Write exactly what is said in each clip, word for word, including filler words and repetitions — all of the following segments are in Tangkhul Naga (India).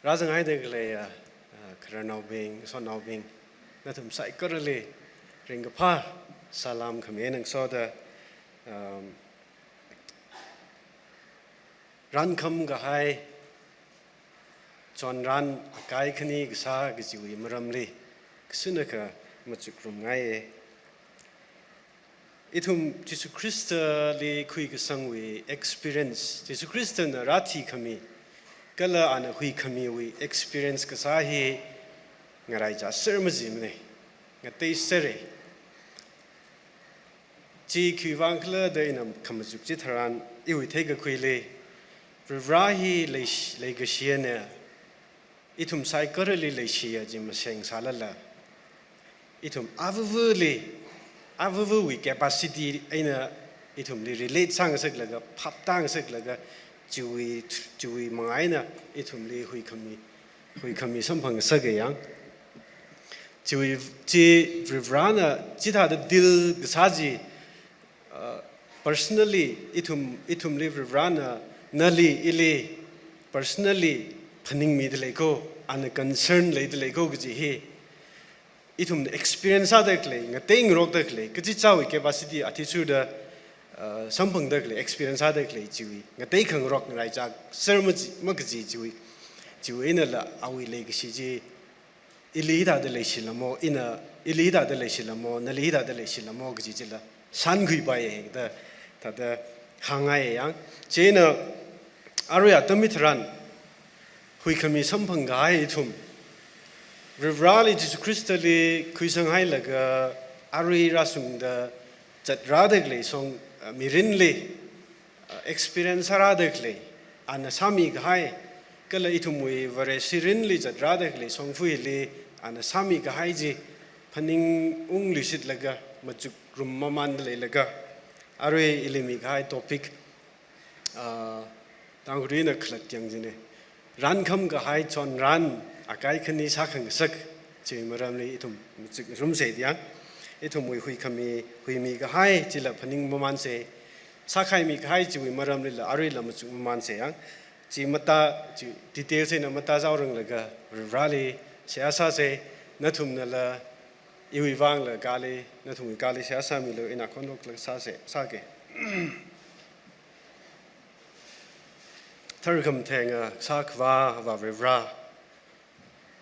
Rāzanghaida khalei, ah, ah, khararnaobing, shannaobing, nathum saikorali ringkaphā salam khami eina ngasoda, um, rānkham kahai chonran akai khani kasā kajiwui maramli, kashunakha machukngarumngaiye. Ithum Jesu Khristali khuikasangwui experience, Jesu Khristana rāthikhami, kala ana huikhamiwui experience kasā hi ngaraichāser majimane, ngateisere. Chi khiwuivang khala da ina khamachuk chitharan, iwui theikakhuili, Varivara hi leish-, leikashiyane, ithum saikorali leishiya chi masengsālala, ithum avavali, avavawui capacity eina ithumli relate sāngasaklaga, phaptāngasaklaga, chiwui, chiwui manga eina ithumli huikhami, huikhami samphangngasake yang. Chiwui, chi Varivarana chithāda deal kasā chi, uh, personally, ithum, ithumli Varivarana nali ili personally phaningmidalei ko, ana concern leidalei ko kaji hi ithumna experience sādalei, ngateingarokdalei, kachichāwui capacity athishurda, uh, samphangdalei, experience sādalei chiwui ngateikhangarok ngaraichāser maji, makaji chiwui, chiwui einala awui leikashi chi ili hithāda leishilamo, ina ili hithāda leishilamo, nali hithāda leishilamo kaji chila shānkhuipaiye da, thāda hāngngaiye yang. Chieina arui atam hitharan huikhami samphang kahai ithum, Varivarali Jesu Khristali khuisanghailaga arui rāshungda zatrādalei shong, uh, mirinli, uh, experience sārādalei, ana sāmikahai, kala ithumwui Vareshi mirinli zatrādalei shongfa hili ana sāmikahai chi phaningungluishitlaga, machukngarum mamandaleilaga, arui ili mikahai topic, ah, Tangkhulna khalat yang chine, rānkham kahai chonran akai khani sākhangasak, chiwui maramli ithum machukngarumse yang. Ithumwui huikhami, huimikahai chila phaning mamanse, sākhaimikahai chiwui maramlila aruila machuk mamanse yang. Chi matā, chi details eina matā zaoranglaga Varivarali seihā sāse, nathumnala iwui vangla kali, nathumwui kali seihā sāmilu, ina khonrok laga sāse, sāke. Tharkhamatheng kasā Akhava Avā Varivara,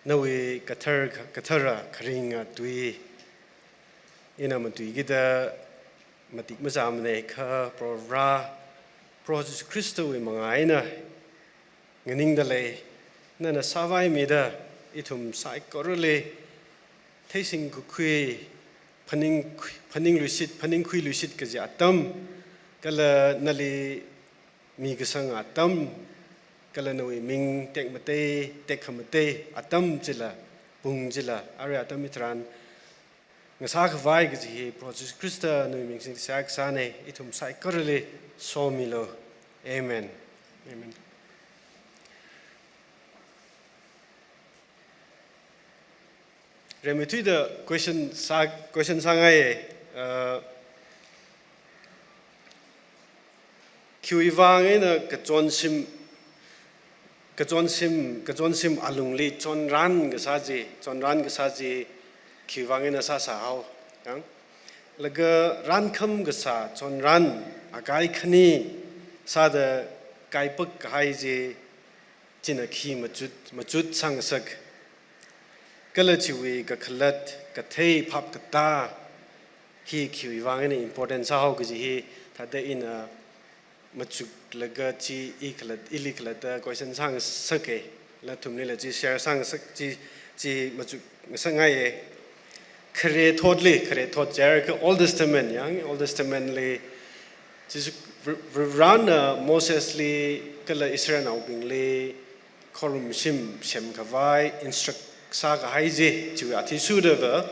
nawui kathar, kathara kharinga tui ina matuikida matik mazamane kha Proho Varivara, Proho Jesu Khristawui manga eina nganingdalei, nana sāvaimida ithum saikorali theishing kakhui, phaning, phaningluishit, phaningkhuiluishit kaji atam, kala nali mikasang atam, kala nawui ming tekmatei, tekhamatei atam chila, pung chila, arui atam hitharan ngasākhavai kaji hi Proho Jesu Khrista nawui ming singda seihā kasāne, ithum saikorali somilu. Amen. Amen. Rimeithuida question sā, question sāngaiye, uh, khiwuivang eina kachonshim, kachonshim, kachonshim alungli chonran kasā chi, chonran kasā chi khiwuivang eina sāsāhao, yang? Laga rānkham kasā chonran akai khani sāda kaipak kahai chi, china khi machut, machut sāngasak, kala chiwui kakhalat, kathei phap katā hi khiwuivang eina important sāhao kaji hi, thāda ina machuklaga chi i khalat, ili khalatta question sāngasake, nathumlila chi share sāngasak chi, chi machukngasakngaiye. Khare thotli, khare thot jiakha Old Testament yang, Old Testament li, Jesu, Var-, Varivarana Mosesli kala Israelnaobingli khorumshim semkhavai instruct sākahai chi, chiwui athishurdava,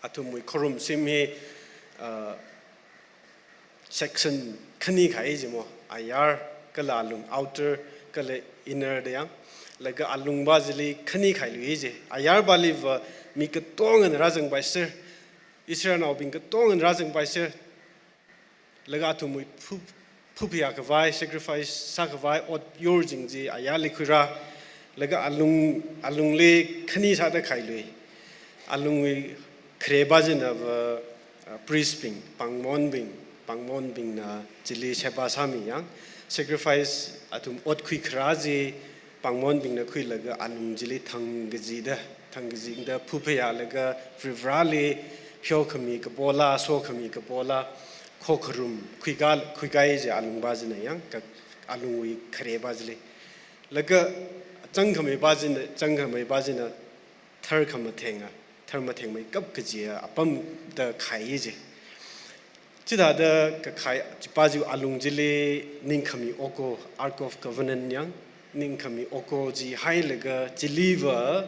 athumwui khorumshim hi, uh, section khani kahai chi mo, ayar, kala alung, outer, kala inner da yang. Laga alungva chili khani khailui chi. Ayarvaliva mi katongana rāzangpaiser, Israelnaobing katongana rāzangpaiser. Laga athumwui phu-, phuphayākhavai, sacrifice sākhavai ot yorjing chi ayarli khuira. Laga alung, alungli khani sāda khailui. Alungwui khareba china va, uh, priest bing, pāngmonbing, pāngmonbingna chili seba sāmi yang. Sacrifice athum ot khuikhara chi pāngmonbingna khuilaga alung chili thang kachida, thang kachida phuphayālaga Varivarali pheokhami kapola, sokhami kapola, khokharum khuika, khuikai chi alungpa china yang, ka, alungwui khareba chili. Laga zangkhameipa china, zangkhameipa china tharkhamathenga, tharmathengmeikap kajiya apamda khai chi. Chithāda kakhai, chipa chi alung chili ningkhami oko, Ark of Covenant yang, ningkhami oko chi hailaga chili va,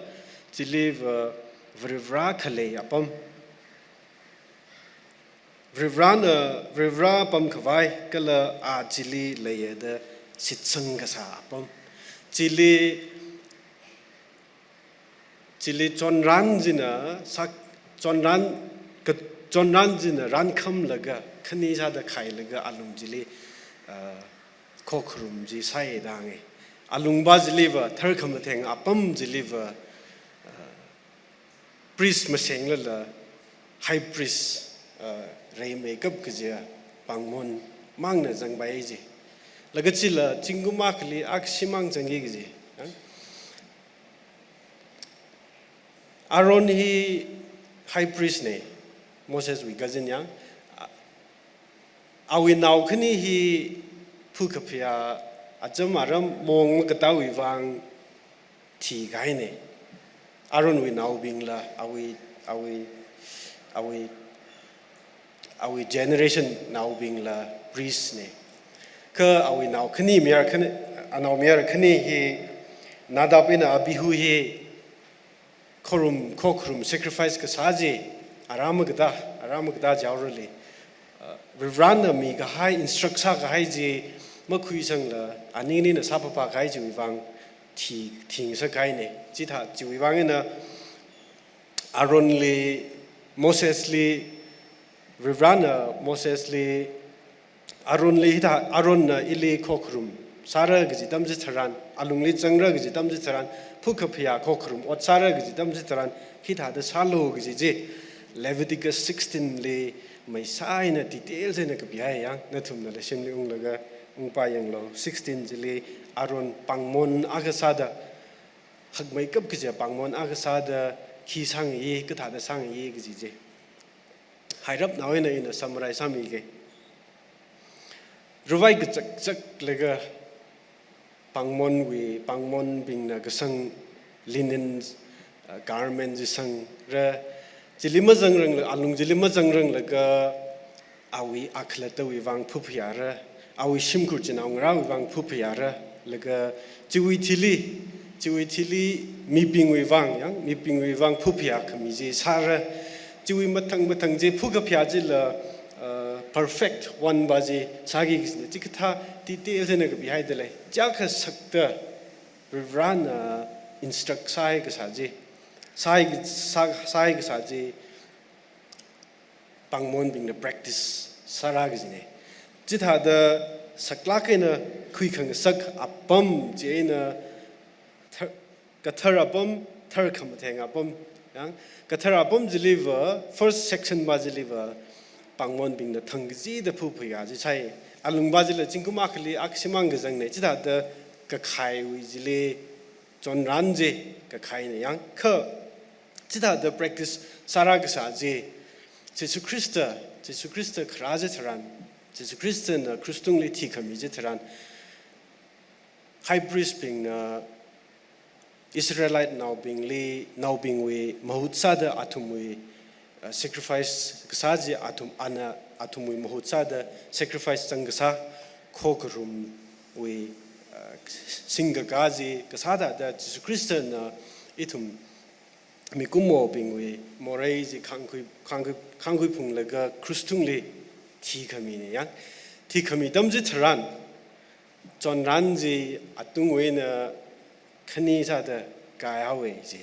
chili va Varivara khalei apam. Varivarana, Varivara pamkhavai kala a chili leiya da shitsang kasā apam. Chili, chili chonran china, sak, chonran, ka, chonran china rankhamlaga, khani sāda khailaga alung chili, uh, khokharum chi sāya da hānga. Alungpa chili va, tharkhamatheng apam chili va, uh, priest masenglala high priest, uh, reimeikap kajiya pāngmon mangna zangpai chi. Laga chila zingkum akhali akhamang zangki kaji. Aaron hi high priest na, Moseswui cousin yang. Awui nao khani hi phakaphayā acham aram mong makatāwui vang thikahaina. Aaronwui naobingla, awui, awui, awui, awui generation naobingla priest na. Kha awui nao khani mayar khani, anao mayar khani hi Nadab eina Abihu hi khorum, khokharum sacrifice kasā chi, ara makatā, ara makatā jaorali, uh, Varivarana mikahai, instruct sākahai chi makhuisangla, aninina sāpapa kahai chiwui vang thi, thingasakkahaina. Chithā chiwui vang eina Aaronli, Mosesli, Varivarana Mosesli, Aaronli hithā, Aaronna ili khokharum sāra kaji atam chitharan, alungli zangra kaji atam chitharan, phakaphayā khokharum ot sāra kaji atam chitharan, hithāda sālu kaji chi Leviticus sixteen li maisā eina details eina kapihai yang, nathumnala shimli unglaga ungpā yanglu. Sixteen chili Aaron pāngmon akha sāda, hakmeikap kajiya pāngmon akha sāda khi sāngayi, kathāda sāngayi kaji chi. Hairapnao eina ina summarize sāmige. Ravai kachakchaklaga pāngmonwui, pāngmonbingna kasang linen, uh, garment chi sangra, chili mazangrangla, alung chili mazangranglaga awui akhalattawui vang phuphayāra, awui shimkhur chinaongarāwui vang phuphayāra, laga chiwui thili, chiwui thili mibingwui vang, yang, mibingwui vang phuphayā khami chi sāra, chiwui mathang mathang chi phukaphayā chila, uh, perfect one pa chi sāki kajina, chikathā details eina kapihaida lei. Chiyākha sakta Varivarana instruct sāhai kasā chi, sāhai, sā, sāhai kasā chi, pāngmonbingna practice sāra kajina. Chithāda saklāk eina khuikhangasak apam chieina thar, kathar apam, tharkhamatheng apam. Yang, kathar apam chiliva, first section pa chiliva, pāngmonbingna thang kachida phuphayā chi sāi. Alungpa chila zingkum akhali akhashimang kazangna, chithāda kakhaiwui chili chonran chi kakhaina yang. Kha chithāda practice sāra kasā chi, Jesu Khrista, Jesu Khrista kharā chitharan, Jesu Khristana krush tungli thikhami chitharan, high priest bingna Israelite naobingli, naobingwui mahut sāda athumwui, uh, sacrifice kasā chi athum ana, athumwui mahut sāda sacrifice zang kasā, khokharumwui, uh, singkakā chi kasā thāda Jesu Khristana ithum mikumobingwui morei chi khāngkhui, khāngkhui, khāngkhui phunglaga krush tungli thikhamina yang. Thikhami atam chitharan, chonran chi atungwui eina khani sāda kaihaowa chi.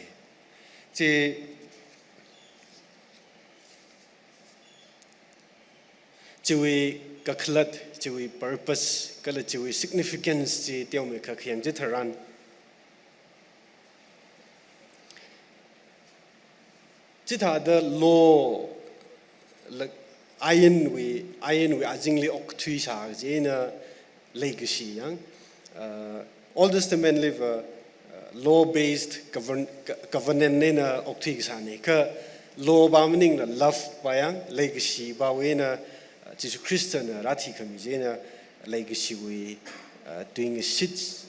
Chi, chiwui kakhalat, chiwui purpose, kala chiwui significance chi teomeikha khayang chitharan, Chithāda law, like, ainwui, ainwui azingli okthuisā kaji eina leikashi yang. Uh, Old Testament li va, uh, law-based govern-, co-, covenant eina okthui kasāna. Kha law pa maningla love pa yang, leikashi pawui eina, uh, Jesu Khristana rāthikhami chieina leikashiwui, uh, tuingashit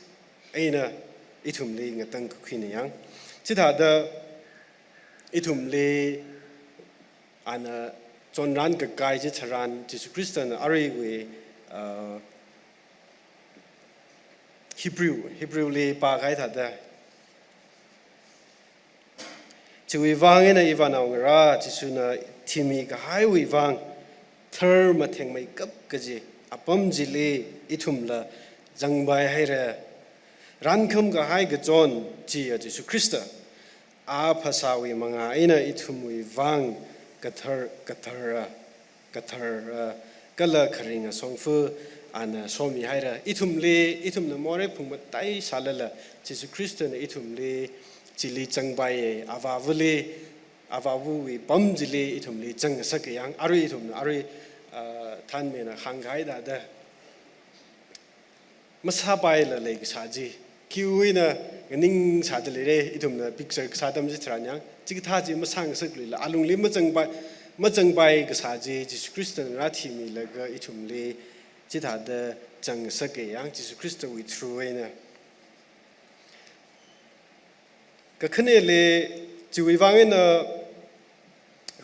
eina ithumli ngatangkakhuina yang. Chithāda ithumli ana chonran kakai chitharan Jesu Khristana aruiwui, uh, Hebrew, Hebrew li pākahai thāda, chiwui vang eina ivānaongarā Jisuna thimi kahaiwui vang, thar mathengmeikap kaji apam chili ithumla zangpai haira. Rankham kahai kachon chiya Jesu Khrista. A phasāwui mangā eina ithumwui vang kathar, kathara, kathara, kala kharinga shongfa ana somi haira. Ithumli, ithumna morei phungmataisālala, Jesu Khristana ithumli chili zangpaiya, Avāvali, Avāvawui pam chili ithumli zangngasaka yang, arui ithumna, arui, ah, thanmena hāngkahai thāda, masāpaila leikasā chi, khiwui eina nganingsāda leira, ithumna picture kasā atam chitharan yang, chikathā chi masāngasakluila, alungli mazangpai, mazangpai kasā chi, Jesu Khristana rāthimilaga ithumli chithāda zangngasaka yang, Jesu Khristawui through eina. Kakhaneli, chiwui vang eina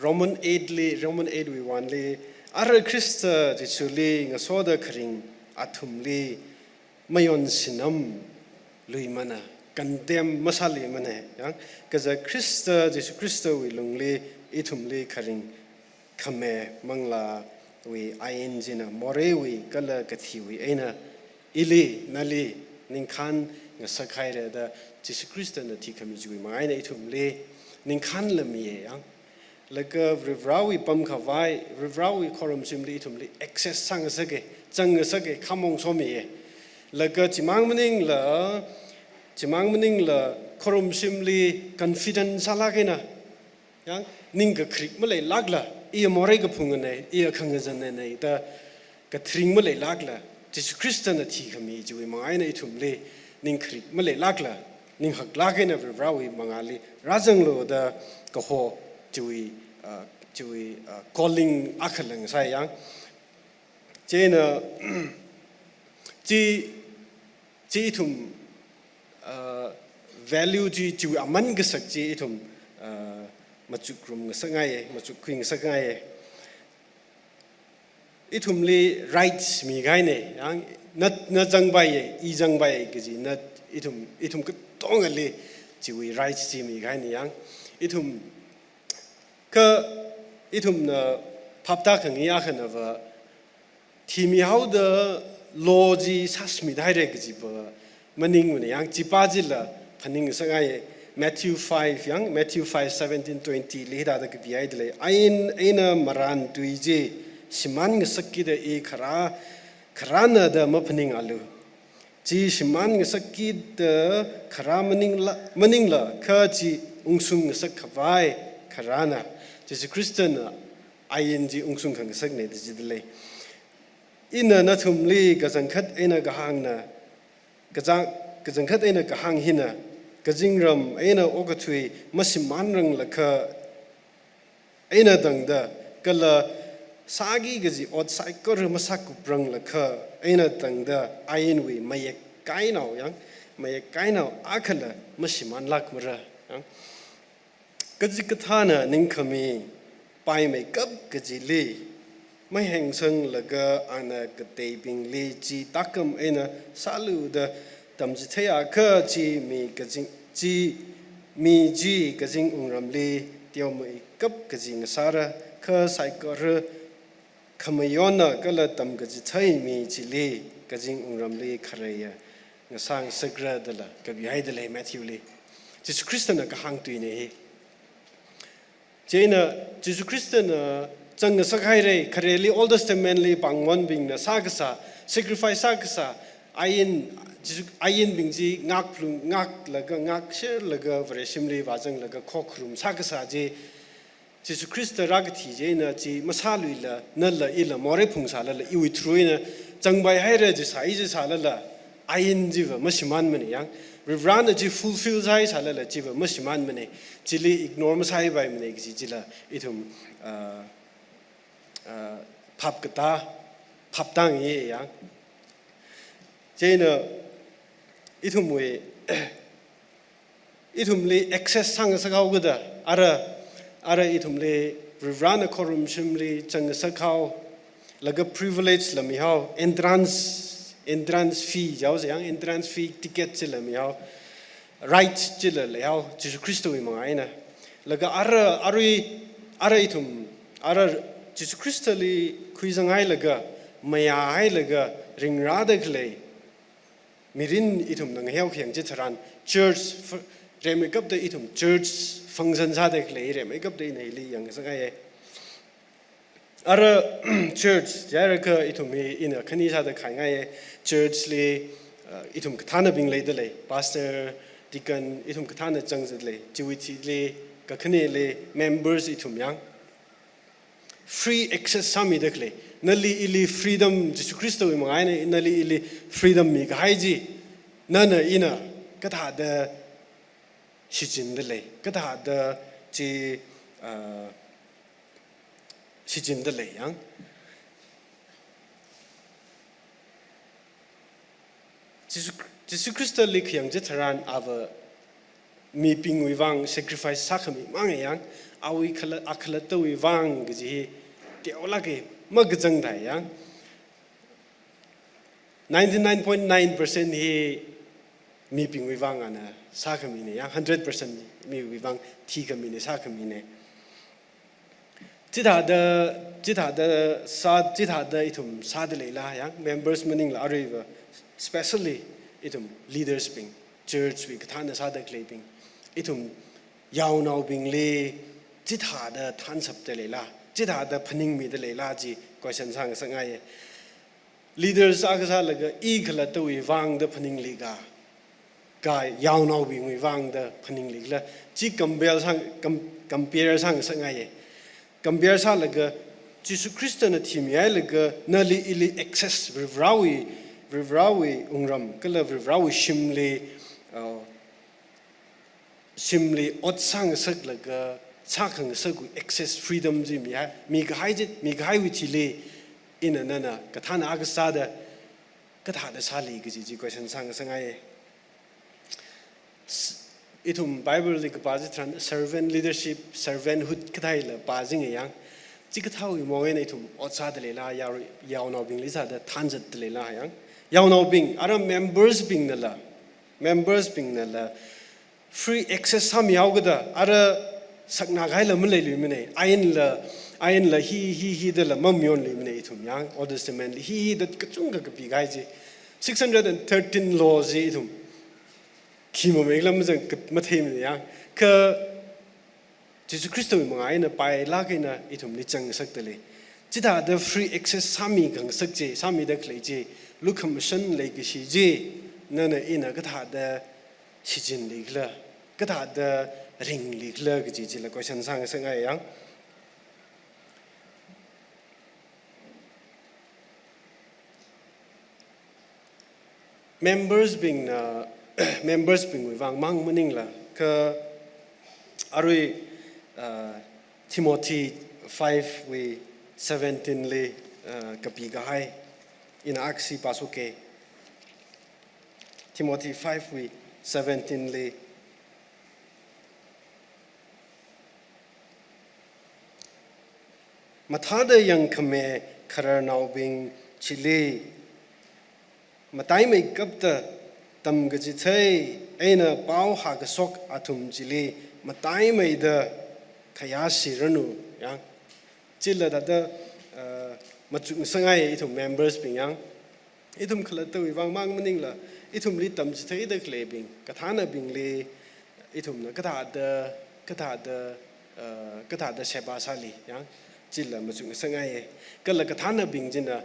Roman eight li, Roman eight wui one li, ara Khrista Jesuli ngasoda kharing athumli mayonsinam luimana, condemn masāluimana, yang, kaja Khrista, Jesu Khristawui lungli, ithumli kharing khami manglāwui ain china moreiwui kala kathiwui eina ili, nali, ningkhān ngasakhaira da Jesu Khristana thikhami chiwui manga eina ithumli ningkhānla miya yang. Laga Varivarāwui pamkhavai, Varivarāwui khorumshimli ithumli access sāngasaka, zangngasaka, khamong somiya. Laga chimang maningla, chimang maningla khorumshimli confident sālāk eina, yang, ning kakharik maleilākla, iya morei kaphungana, iya khangazanna da, kathring maleilākla, Jesu Khristana thikhami chiwui manga eina ithumli ning kharik maleilākla, ning haklāk eina Varivarāwui mangāli rāzanglu da kaho chiwui, ah, chiwui, ah, calling akhala ngasai yang. Chieina, chi, chi ithum, ah, value chi, chiwui aman kasak chi ithum, ah, machukrum ngasakngaiya, machukkhui ngasakngaiya. Ithumli rights mikahaina, yang, na, na zangpaiya, i zangpaiya kaji, na, ithum, ithum katongali chiwui rights chi mikahaina, yang. Ithum, kha ithumna phaptākhangai akhana va, thimihaoda law chi sāshimit haira kaji pa maningmana, yang, chipa chila phaning ngasakngai. Matthew five, yang, Matthew five seventeen twenty li hithāda kapihaida lei. Ain eina marān tui chi shimān ngasakkida i kharā, kharāna da maphaningalu. Chi shimān ngasakkida kharā maningla, maningla kha chi ungshung ngasakkhavai kharāna. Jesu Khristana ain chi ungshung khangasakna da jida lei. Ina nathumli kachangkhat eina kahāngna, kachang-, kachangkhat eina kahāng hina, kazingram eina okathui mashimānranglakha eina tangda, kala sāki kaji ot saikora masākupranglakha eina tangda, ainwui mayek kainao, yang, mayek kainao akhala mashimānlākmara, yang. Kachikathāna ningkhami paimeikap kajili mahengsanglaga ana kateibingli chi tākam eina sālu da tamchitheiakha chi mi kazing, chi mi chi kazing wungramli teomeikap kaji ngasāra, kha saikora khamayonna kala tamkachithei mi chili kazing wungramli khareiya ngasā ngasakra dala kapihaida lei Matthew li. Jesu Khristana kahāng tuina hi. Chieina Jesu Khristana zangngasak haira, khareli Old Testament li pāngmonbingna sākasā, sacrifice sākasā, ain, Jesu, ainbing chi ngakphlung, ngaklaga, ngaksherlaga, Vareshimli vāzanglaga, khokharum sākasā chi, Jesu Khrista rākathi chieina chi masāluila, nala ila morei phungsālala, iwui through eina chāngpai haira chi sāi chi sālala, ain chiva mashimānmana yang. Varivarana chi fulfill sāi sālala, chiva mashimānmana. Chili ignore masāpaimana kaji chila ithum, ah, ah, phap katā, phap tāngi yang. Chieina ithumwui, ithumli access sāngasak haokida, ara, ara ithumli Varivarana khorumshimli chāngngasak hao, laga privilege la mihao, entrance, entrance fee jihaosa yang, entrance fee ticket chila mihao, right chila leihao, Jesu Khristawui manga eina. Laga ara, arui, ara ithum, ara Jesu Khristali khuizanghailaga, mayāhailaga, ringrāda khalei mirin ithumna ngaheo khayang chitharan, church, f-, rimeikapta ithum church function sāda khalei rimeikapta ina hili yangsak ngaiye. Ara church, jiakha ithum hi ina khani sāda khaingaiye, church li, uh, ithum kathānabing leidalei, pastor, deacon, ithum kathāna chāngzatlei, chiwui thili, kakhaneli, members ithum yang. Free access sāmida khalei. Nali ili freedom, Jesu Khristawui manga eina nali ili freedom mikahai chi, nana ina kathāda shichinda lei, kathāda chi, ah, shichinda lei yang. Jesu, Jesu Khristali khayang chitharan ava mibingwui vang sacrifice sākhami mang yang, awui khala-, akhalattawui vang kaji hi teolāka, makachang thai yang. Ninety-nine point nine percent hi mibingwui vang ana sākhamina yang, hundred percent miwui vang thikhamina, sākhamina. Chithāda, chithāda sā, chithāda ithum sāda leila yang, members maningla aruiva, specially ithum leaders bing, church wui kathāna sāda khaleibing, ithum yaonaobingli chithāda thanshapda leila, chithāda phaningmida leila chi question sāngasak ngaiye. Leaders akha sālaga i khalattawui vangda phaningli ka, ka yaonaobingwui vangda phaningli khala, chi compare sāng-, com-, compare sāngasak ngaiye. Compare sālaga Jesu Khristana thimihailaga nali ili access Varivarawui, Varivarawui wungram, kala Varivarawui shimli, uh, shimli ot sāngasaklaga, sākhangasakwui access freedom chi mihai, mikahai chi, mikahaiwui thili, ina nana kathāna akha sāda, kathāda sāli kaji chi question sāngasak ngaiye. S-, ithum Bible li kapā chitharan servant leadership, servanthood kathāla pāchinga yang. Chikathāwui maong eina ithum ot sāda leila, yao-, yaonaobingli sāda thanzatda leila yang. Yaonaobing, ara members bingnala, members bingnala, free access sāmihaokida, ara saknā kahaila maleiluimana, ainla, ainla hi, hi, hi dala mamayonluimana ithum yang, Old Testament li hi, hi da kachungkha kapikahai chi. Six hundred and thirteen law chi ithum khi mamei lam zang ka-, matheimana yang, kha Jesu Khristawui manga eina pailāk eina ithumli chāngngasakda lei. Chithāda free access sāmikhangasak chi, sāmida khalei chi, lukhamashan leikashi chi, nana ina kathāda shichinli khala, kathāda ringli khala kaji chila question sāngasak ngaiye yang. Members bingna, members bingwui vang mang maningla, kha arui, uh, Timothy five wui seventeen li, uh, kapikahai, ina akha chi pāsoke. Timothy five wui seventeen li, mathāda yangkhami khararnaobing chili mataimeikapta tamkachithei eina pao hākashok athum chili mataimeida khayāshiranu yang. Chila thāda, uh, machukngasak ngaiye ithum members bing yang. Ithum khalattawui vang mang maningla, ithumli tamchitheida khaleibing, kathānabingli ithumna kathāda, kathāda, uh, kathāda sheba sāli yang, chila machukngasak ngaiye. Kala kathānabing china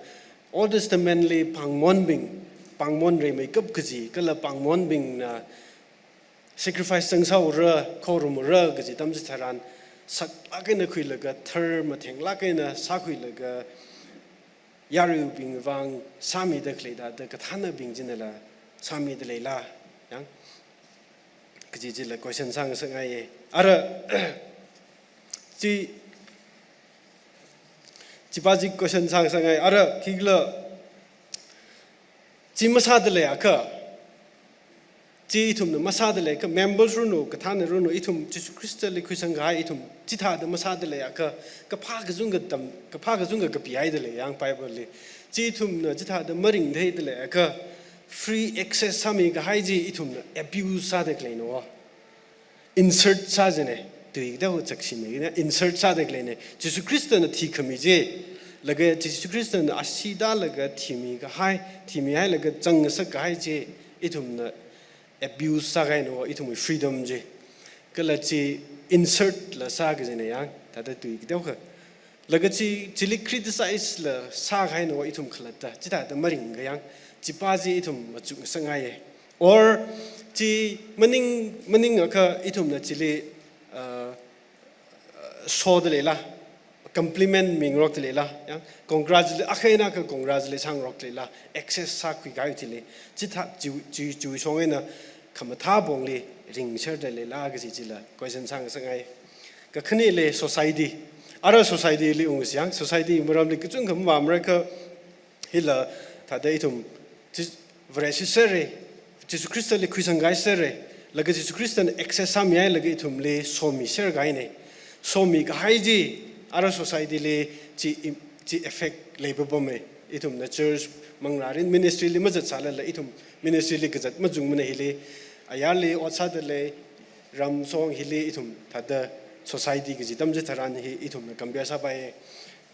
Old Testament li pāngmonbing, pāngmon rimeikap kaji, kala pāngmonbingna sacrifice chāngsāura, khorumura kaji tamchitharan, saklāk eina khuilaga, thar mathenglāk eina sākhuilaga, yaruibing vang sāmida khaleida, da kathānabing chinala sāmida leila, yang? Kaji chila question sāngasakngaiye. Ara, chi, chipa chi question sāngasakngai. Ara, khikhala, chi masāda leiakha, chi ithumna masāda leiakha, members runu, kathāna runu, ithum Jesu Christ li khuisangkahai ithum chithāda masāda leiakha, kaphā kachungkha tam, kaphā kachungkha kapihaida lei, yang Bible li. Chi ithumna chithāda maringtheida leiakha, free access sāmikahai chi ithumna abuse sāda khaleina. Insult sā jine, tui kida hu chakshine, insult sāda khaleine. Jesu Christ na thikhami chi, laga Jesu Christ na ashee tālaga thimikahai, thimihailaga zangngasakkahai chi, ithumna abuse sākahaina, ithumwui freedom chi. Kala chi insult la sākajine, yang, thāda tui kida hu. Laga chi, chili criticize la sākahaina ithum khalatta, chithāda maringkha, yang, chipa chi ithum machukngasakngaiye. Or chi maning, maningakha ithumna chili, uh, soda leila, compliment mingarokda leila, yang, congratulate, akha eina akha congratulate sāngarokda leila, access sākhuikahai chili, chithā, chi, chi, chiwui shong eina khamathā pongli ringserda leila kaji chila question sāngasakngai. Kakhaneli society. Ara society li ungsi, yang, society maramli kachungkha mavāmara kha, hila thāda ithum, chi, Vareshi serre, Jesu Christ li khuisangkahai serre, laga Jesu Christ na access sāmihailaga ithumli somiserkahaine. Somikahai chi, ara society li chi im-, chi effect leipapame. Ithumna church manglārin ministry li mazatsālala ithum ministry li kazat machungmana hili, ayarli ot sāda lei, ramshong hili ithum thāda society kaji atam chitharan hi ithumna compare sāpaiye.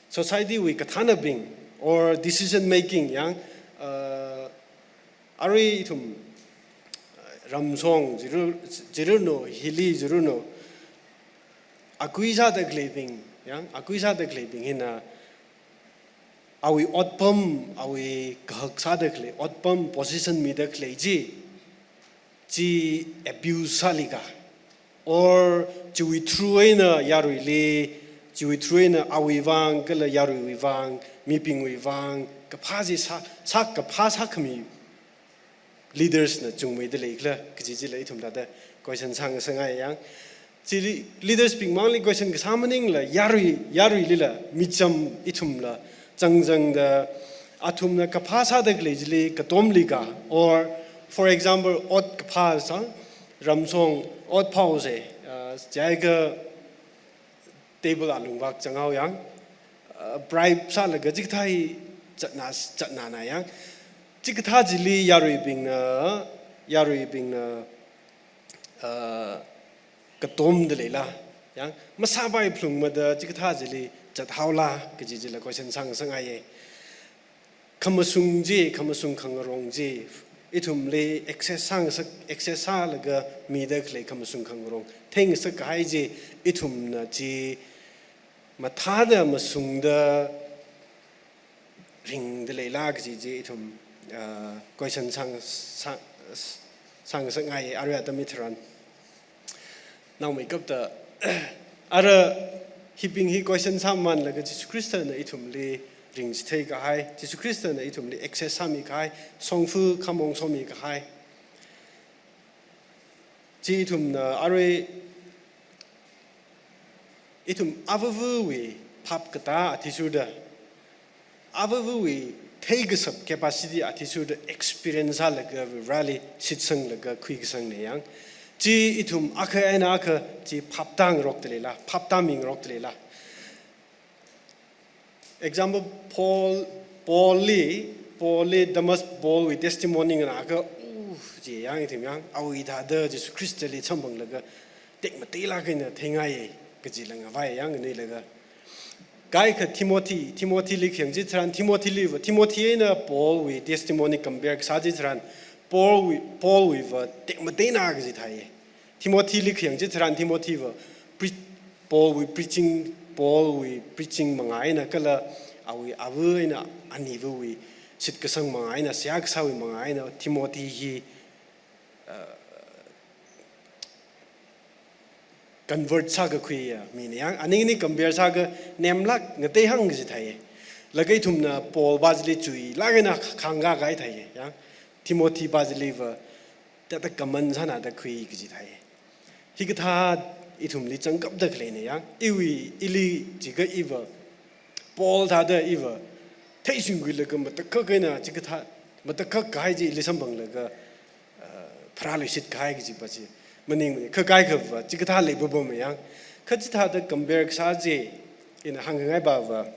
Society wui kathānabing or decision making, yang, uh, arui ithum, uh, ramshong jiru, jirunu, hili jirunu, akui sāda khaleibing, yang, akui sāda khaleibing hina, awui otpam, awui kahak sāda khalei, otpam position mida khalei chi, chi abuse sālikha, or chiwui through eina yaruili, chiwui through eina awui vang, kala yaruiwui vang, mibingwui vang, kaphā chi sā, sā, kaphā sākhami leaders na chungmeida leikhala, kaji chila ithum thāda question sāngasakngai, yang. Chili leaders bing mangli question kasā maningla, yarui, yaruilila, micham ithumla, zangzangda, athumna kaphā sāda khalei chili katomlikha, or, for example, ot kaphā sā, ramshong ot phao se, uh, jiakha table alungvak zanghao, yang, uh, bribe sālaga chikathā hi zatna, zatnana, yang. Chikathā chili yaruibingna, yaruibingna, uh, katomda leila, yang, masāpai phalungmada chikathā chili zathaola kaji chila question sāngasakngaiye. Khamashung chi, khamashung khangarong chi, ithumli access sāngasak, access sālaga mida khalei khamashung khangarong theingasakkahai chi, ithumna chi mathāda mashungda ringda leila kaji chi ithum, ah, question sāng, sāng, sāngasakngai, arui atam hitharan. Naomeikapta, ara hibing hi question sāmanlaga Jesu Christ na ithumli ringchitheikahai, Jesu Christ na ithumli access sāmikahai, shongfa khamong shomikahai. Chi ithumna arui ithum avāvawui phap katā athishurda, avāvawui theikashap capacity athishurda experience sālaga Vareli shitsanglaga khuikasangna, yang. Chi ithum akha eina akha chi phaptāngarokda leila, phaptāmingarokda leila. Example, Paul, Paul li, Paul li Damas Paul wui testimony nganākha, uh, chi, yang, ithum, yang, awui thāda Jesu Christ li samphanglaga tekmateilāk eina theingai kajila ngavai, yang, nganālaga. Kaikha Timothy, Timothy li khayang chitharan, Timothy liva, Timothy eina Paul wui testimony compare kasā chitharan, Paul wui, Paul wuiva tekmateina kaji thāi. Timothy li khayang chitharan Timothy va pre-, Paul wui preaching, Paul wui preaching manga eina kala awui avā eina anivawui shitkasang manga eina, seihā kasāwui manga eina Timothy hi, uh, convert sākakhuiya mina yang. Aning ni compare sākha nemlāk ngateihāng kaji theiya. Laga ithumna Paul pa chili chuilāk eina khāngkākahai theiya yang. Timothy pa chiliva tata kaman sānada khui kaji theiya. Hikathā ithumli changkapda khaleina yang. Iwui, ili jiakha iva Paul thāda iva theishingkhuilaga matakhak eina chikathā, matakhak kahai chi ili samphanglaga, uh, pharāluishit kahai kaji pa chi maningmana. Kha kaikhava chikathā leipapama yang. Kha chithāda compare kasā chi ina hāngkhangai pava,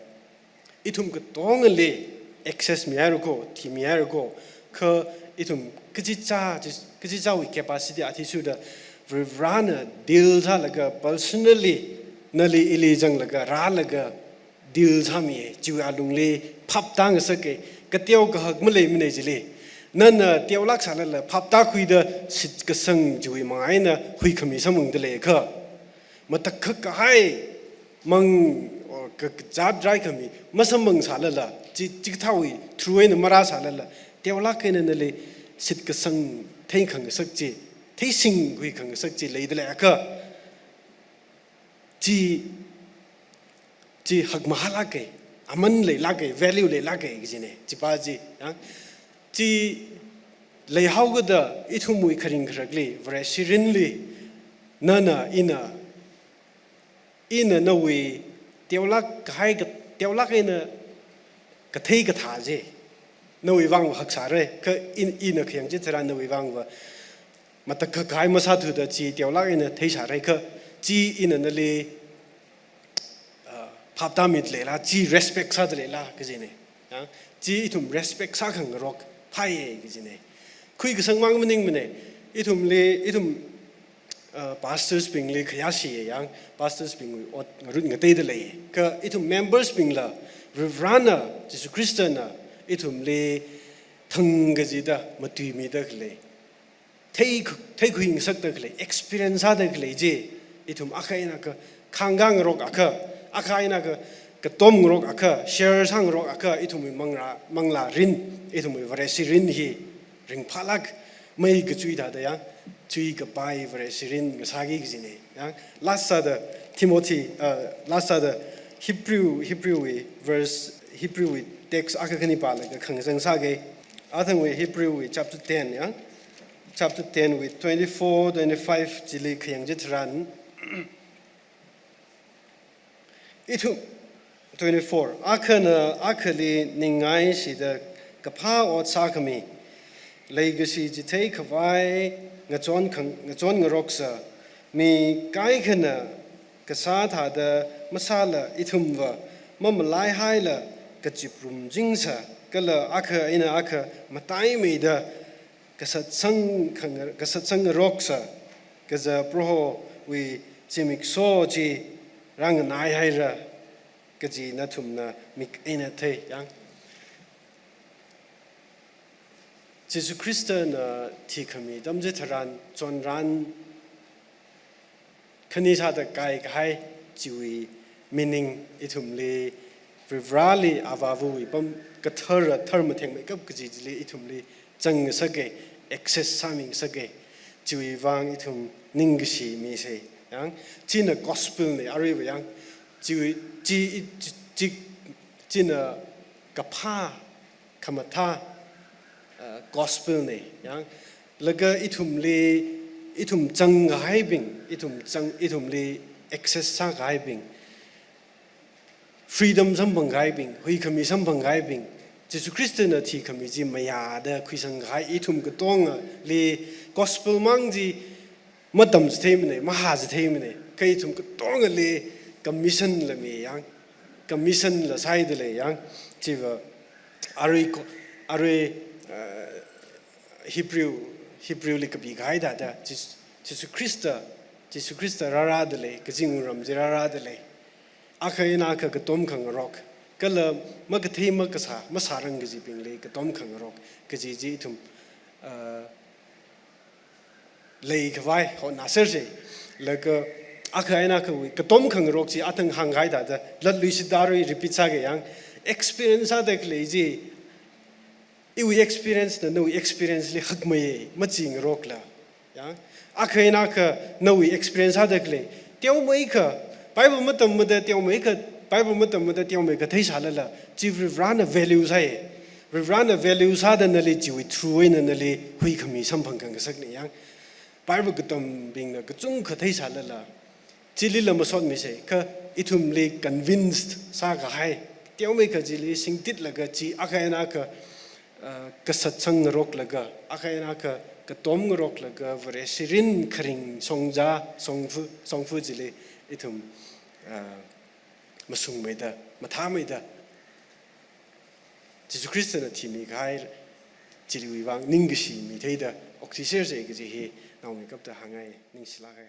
ithum katongali access mihaira ko, thimihaira ko, kha ithum kachichā, kachichāwui capacity athishurda Varivarana deal sālaga personally nali ili zanglaga rālaga deal sāmiya, chiwui alungli phaptāngasaka, kateo kahak maleimana chili. Nana teolāk sālala phaptākhuida shitkasang chiwui manga eina huikhami samphangda leiakha, matakhak kahai mang, or ka, kazāt raikhami masamphang sālala, chi, chikathāwui through eina marā sālala, teolāk eina nali shitkasang theikhangasak chi, theishingkhui khangasak chi leida leiakha, chi, chi hakmahālāka, aman leilāka, value leilāka kajina, chi pa chi, ya. Chi leihaokida ithumwui kharing kharakli, Vareshi mirinli, nana, ina, ina nawui teolāk kahai ka, teolāk eina kathei kathā chi nawui vang haksāra, kha in, ina khayang chitharan nawui vangva matakhak kahai masāthuda chi teolāk eina theisāra, kha chi ina nali, uh, phaptāmida leila, chi respect sāda leila kajina. Ya, chi ithum respect sākhangarok phāya kajina. Khuikasang mang maningmana, ithumli, ithum, uh, pastors bingli khayāshiya yang, pastors bingwui ot ngarut ngateida lei. Kha ithum members bingla, Varivarana, Jesu Khristana ithumli thang kajida matuimida khalei, thei, theikhuingasakda khalei, experience sāda khalei chi, ithum akha eina akha khāngkāngarok akha, akha eina akha katomngarok akha, share sāngarok akha, ithumwui manglā, manglā mirin, ithumwui Vareshi mirin hi ringphālāk, mei kachui thāda ya, chuikapai Vareshi mirin ngasāki kajina. Ya, last sāda Timothy, uh, last sāda Hebrew, Hebrew wui verse, Hebrew wui text akha khani pālaga khangazang sāga. Athangwui Hebrew wui chapter ten, ya. Chapter ten wui twenty-four, twenty-five chili khayang chitharan, ithum, twenty-four, akhana akhali ningngaishida kaphā ot sākhami, leikashi chitheikhavai ngachon khang, ngachonngaroksa, mi kaikhana kasā thāda masāla ithumva mamalaihaila kachiprum chingsa, kala akha eina akha mataimeida kasatsang khang, kasatsang ngaroksa, kaja Prohowui zimiksho chi rānganaihaira kaji nathumna mik eina thei yang. Jesu Khristana thikhami atam chitharan, chonran khani sāda kaikahai chiwui meaning ithumli, Varivarali, Avāvawui pam kathara, thar mathengmeikap kaji chili ithumli changngasaka, access sāmingasaka, chiwui vang ithum ningkashi misa yang. China gospel na, aruiva yang. Chiwui, chi, chi, chi, china kaphā, khamathā, uh, gospel na yang. Laga ithumli, ithum changkahaibing, ithum chang, ithumli access sākahaibing, freedom samphangkahaibing, huikhami samphangkahaibing, Jesu Khristana thikhami chi mayāda khuisangkahai ithum katongali gospel mang chi matamchitheimana, mahāchitheimana, kha ithum katongali commission la mi yang, commission la sāida lei yang, chiva arui ko, arui, uh, Hebrew, Hebrew li kapikahai thāda, Jis-, Jesu Khrista, Jesu Khrista rārāda lei, kazing ramji rārāda lei. Akha eina akha katom khangarok, kala makathei makasā, masārang kajibingli katom khangarok, kaji chi ithum, uh, leikhavai hotnāsersa. Laga akha eina akhawui katom khangarok chi athang hāngkahai thāda, latluishida arui repeat sāga yang, experience sāda khalei chi, iwui experience na nawui experience li hakmei, machingarokla. Ya. Akha eina akha nawui experience sāda khalei, Teomeikha, Bible matammada teomeikha, Bible matammada teomeikha theisālala, chi Varivarana value sāi. Varivarana value sāda nali chiwui through eina nali huikhami samphang khangasakna yang. Bible katambingna kachungkha theisālala, chilila masotmisei, kha ithumli convinced sākahai, teomeikha chili singtitlaga chi akha eina akha, ah, kasatsang ngaroklaga, akha eina akha katom ngaroklaga, Vareshi mirin kharing shongza, shongfa, shongfa chili ithum, ah, mashungmeida, mathāmeida, Jesu Khristana thimikahai chiliwui vang ningkashi mitheida okthuisersei kaji hi naomeikapta hāngngai, ningshilākhai.